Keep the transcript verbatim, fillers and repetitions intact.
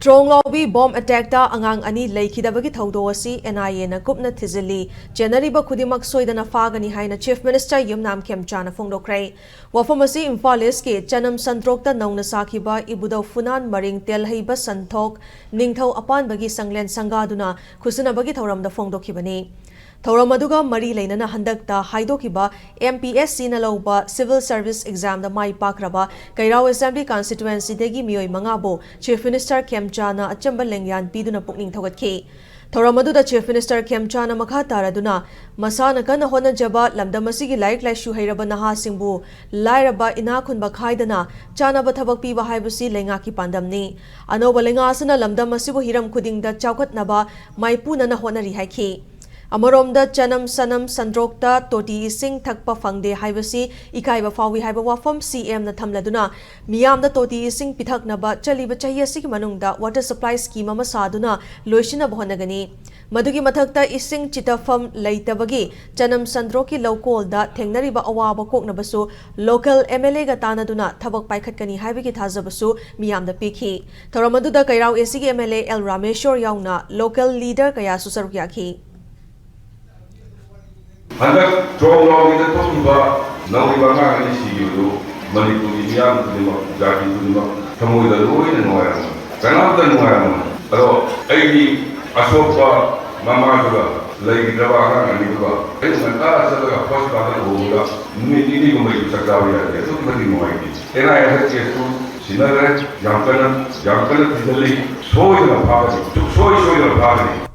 ꯇ꯭ꯔꯣꯡꯂꯥꯎꯕꯤ bomb ꯑꯦꯇꯦꯛꯇ ꯑꯉꯥꯡ ꯑꯅꯤ ꯂꯩꯈꯤꯗꯕꯒꯤ ꯊꯧꯗꯣꯛ ꯑꯁꯤ NIAꯅ ꯀꯨꯞꯅ ꯊꯤꯖꯤꯜꯂꯤ꯫ ꯆꯦꯟꯅꯔꯤꯕ ꯈꯨꯗꯤꯡꯃꯛ ꯁꯣꯏꯗꯅ ꯐꯥꯒꯅꯤ ꯍꯥꯏꯅ Chief Minister ꯌꯨꯝꯅꯥꯝ ꯈꯦꯝꯆꯥꯅ ꯐꯣꯡꯗꯣꯛꯈ꯭ꯔꯦ꯫ ꯋꯥꯐꯝ ꯑꯁꯤ ꯏꯝꯐꯥꯜ ꯏꯁꯀꯤ ꯆꯅꯝ ꯁꯟꯇ꯭ꯔꯣꯛꯇ ꯅꯧꯅ ꯁꯥꯈꯤꯕ ꯏꯕꯨꯙꯧ ꯐꯨꯅꯥꯟ ꯃꯔꯤꯡ ꯇꯦꯜꯍꯩꯕ ꯁꯟꯊꯣꯛ ꯅꯤꯡꯊꯧ ꯑꯄꯥꯟꯕꯒꯤ ꯁꯪꯂꯦꯟ ꯁꯪꯒꯥꯗꯨꯅ ꯈꯨꯠꯁꯨꯅꯕꯒꯤ ꯊꯧꯔꯝꯗ ꯐꯣꯡꯗꯣꯛꯈꯤꯕꯅꯤ꯫ ꯊꯧꯔꯝ ꯑꯗꯨꯒ ꯃꯔꯤ ꯂꯩꯅꯅ ꯍꯟꯗꯛꯇ ꯍꯥꯏꯗꯣꯛꯈꯤꯕ MPSCꯅ ꯂꯧꯕ Civil Service Examꯗ ꯃꯥꯏ ꯄꯥꯛꯈ꯭ꯔꯕ ꯀꯩꯔꯥꯎ Assembly Constituencyꯗꯒꯤ ꯃꯤꯑꯣꯏ ꯃꯉꯥꯕꯨ Chief Minister ꯈꯦꯝꯆꯥꯅ ꯑꯆꯝꯕ ꯂꯦꯡꯌꯥꯟ ꯄꯤꯗꯨꯅ ꯄꯨꯛꯅꯤꯡ ꯊꯧꯒꯠꯈꯤ꯫ ꯊꯧꯔꯝ ꯑꯗꯨꯗ Chief Minister ꯈꯦꯝꯆꯥꯅ ꯃꯈꯥ ꯇꯥꯔꯗꯨꯅ ꯃꯁꯥꯅ ꯀꯟꯅ ꯍꯣꯠꯅꯖꯕ ꯂꯝꯗꯝ ꯑꯁꯤꯒꯤ ꯂꯥꯏꯔꯤꯛ ꯂꯥꯏꯁꯨ ꯍꯩꯔꯕ ꯅꯍꯥꯁꯤꯡꯕꯨ ꯂꯥꯏꯔꯕ ꯏꯅꯥꯛ ꯈꯨꯟꯕ ꯈꯥꯏꯗꯅ ꯆꯥꯅꯕ ꯊꯕꯛ ꯄꯤꯕ ꯍꯥꯏꯕꯁꯤ ꯂꯩꯉꯥꯛꯀꯤ ꯄꯥꯟꯗꯝꯅꯤ꯫ ꯑꯅꯧꯕ ꯂꯩꯉꯥꯛ ꯑꯁꯤꯅ ꯂꯝꯗꯝ ꯑꯁꯤꯕꯨ ꯍꯤꯔꯝ ꯈꯨꯗꯤꯡꯗ ꯆꯥꯎꯈꯠꯅꯕ ꯃꯥꯏꯄꯨꯅꯅ ꯍꯣꯠꯅꯔꯤ ꯍꯥꯏꯈꯤ꯫ ꯑꯃꯔꯣꯝꯗ ꯆꯅꯝ ꯁꯅꯝ ꯁꯟꯗ꯭ꯔꯣꯛꯇ ꯇꯣꯇꯤ ꯏꯁꯤꯡ ꯊꯛꯄ ꯐꯪꯗꯦ ꯍꯥꯏꯕꯁꯤ ꯏꯀꯥꯏꯕ ꯐꯥꯎꯏ ꯍꯥꯏꯕ ꯋꯥꯐꯝ CMꯅ ꯊꯝꯂꯗꯨꯅ ꯃꯤꯌꯥꯝꯗ ꯇꯣꯇꯤ ꯏꯁꯤꯡ ꯄꯤꯊꯛꯅꯕ ꯆꯠꯂꯤꯕ ꯆꯍꯤ ꯑꯁꯤꯒꯤ ꯃꯅꯨꯡꯗ water supply scheme ꯑꯃ ꯁꯥꯗꯨꯅ ꯂꯣꯏꯁꯤꯟꯅꯕ ꯍꯣꯠꯅꯒꯅꯤ꯫ ꯃꯗꯨꯒꯤ ꯃꯊꯛꯇ ꯏꯁꯤꯡ ꯆꯤꯊꯐꯝ ꯂꯩꯇꯕꯒꯤ ꯆꯅꯝ ꯁꯟꯗ꯭ꯔꯣꯛꯀꯤ ꯂꯧꯀꯣꯜꯗ ꯊꯦꯡꯅꯔꯤꯕ ꯑꯋꯥꯕ ꯀꯣꯛꯅꯕꯁꯨ local MLAꯒ ꯇꯥꯟꯅꯗꯨꯅ ꯊꯕꯛ ꯄꯥꯏꯈꯠꯀꯅꯤ ꯍꯥꯏꯕꯒꯤ ꯊꯥꯖꯕꯁꯨ ꯃꯤꯌꯥꯝꯗ ꯄꯤꯈꯤ꯫ ꯊꯧꯔꯝ ꯑꯗꯨꯗ ꯀꯩꯔꯥꯎ ACꯒꯤ MLA L ꯔꯥꯃꯦꯁꯣꯔ ꯌꯥꯎꯅ local leader ꯀꯌꯥꯁꯨ ꯁꯔꯨꯛ ꯌꯥꯈꯤ꯫ ꯍꯟꯗꯛ ꯇ꯭ꯔꯣꯡꯂꯥꯎꯕꯤꯗ ꯊꯣꯛꯈꯤꯕ ꯅꯧꯔꯤꯕ ꯑꯉꯥꯡ ꯑꯅꯤ ꯁꯤꯈꯤꯕꯗꯨ ꯃꯅꯤꯄꯨꯔꯒꯤ ꯃꯤꯌꯥꯝ ꯈꯨꯗꯤꯡꯃꯛ, ꯖꯥꯇꯤ ꯈꯨꯗꯤꯡꯃꯛ ꯊꯃꯣꯏꯗ ꯂꯣꯏꯅ ꯅꯨꯡꯉꯥꯏꯔꯝꯒꯅꯤ꯫ ꯀꯅꯥꯝꯇ ꯅꯨꯡꯉꯥꯏꯔꯝꯃꯣꯏ꯫ ꯑꯗꯣ ꯑꯩꯒꯤ ꯑꯁꯣꯛꯄ ꯃꯃꯥꯗꯨꯒ ꯂꯩꯈꯤꯗ꯭ꯔꯕ ꯑꯉꯥꯡ ꯑꯅꯤꯗꯨꯒ ꯑꯩꯅ ꯉꯟꯇꯥ ꯆꯠꯂꯒ hospitalꯗ ꯄꯨꯔꯒ ꯅꯨꯃꯤꯠ ꯅꯤꯅꯤꯒꯨꯝꯕ ꯌꯨꯝꯁꯛ ꯆꯥꯕ ꯌꯥꯗꯦ꯫ ꯑꯗꯨꯛꯀꯤ ꯃꯇꯤꯛ ꯅꯨꯡꯉꯥꯏꯇꯦ꯫ NIA caseꯇꯨ ꯁꯤꯟꯅꯈ꯭ꯔꯦ꯫ ꯌꯥꯝ ꯀꯟꯅ, ꯌꯥꯝ ꯀꯟꯅ ꯊꯤꯖꯤꯜꯂꯤ꯫ ꯁꯣꯏꯗꯅ ꯐꯥꯒꯅꯤ꯫ ꯁꯨꯡꯁꯣꯏ ꯁꯣꯏꯗꯅ ꯐꯥꯒꯅꯤ꯫